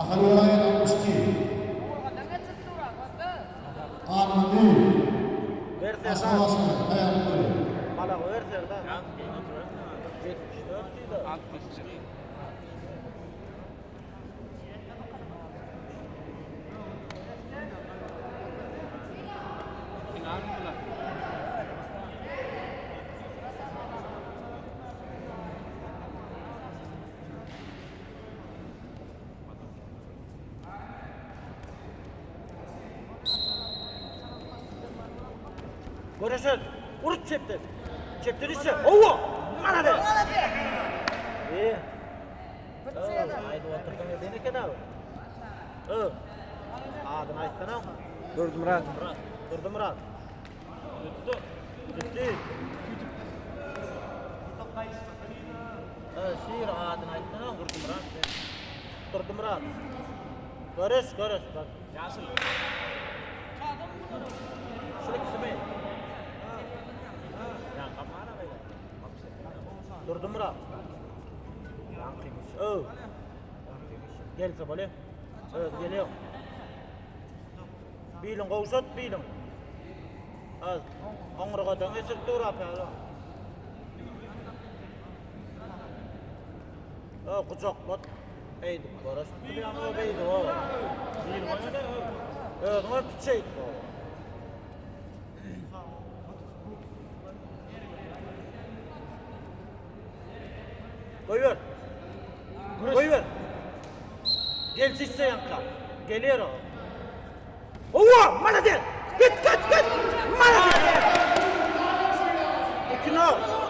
Ahal welaýat 62. Annaly. Ver Serdar. Aşgabat şäheri taýýarlyk görýär. Balagy ver Serdar. 74 diýdi. 62. Final mı bular? Görüşün. Urup çepdi. Çepdi düşse. Owa! Mana de. E. Aýdyp oturdym eden eken abi. Ö. Adyny aýtsana. Durdumyrat. Durdumyrat. Tutdu. Tutdu. Ö, şiir adyny aýtsana. Durdumyrat. Durdumyrat. Görüş, görüş bak. Yaşıl. Şuly ikisimi? Durdumyrat. Öw. Gelse bolýar. Öz geliyor. Bilin gowşat bilin. Az. Oňurgadan geçirip dur apar. Ö kucaklat. Eýdip görüş. Bilýän o beýdi o. Özüňe tüçeýdi o. Goýber. Goýber. Gel çişse ýanka. Geliyor o. Owa, malades. Git git git. Malades. 2-0.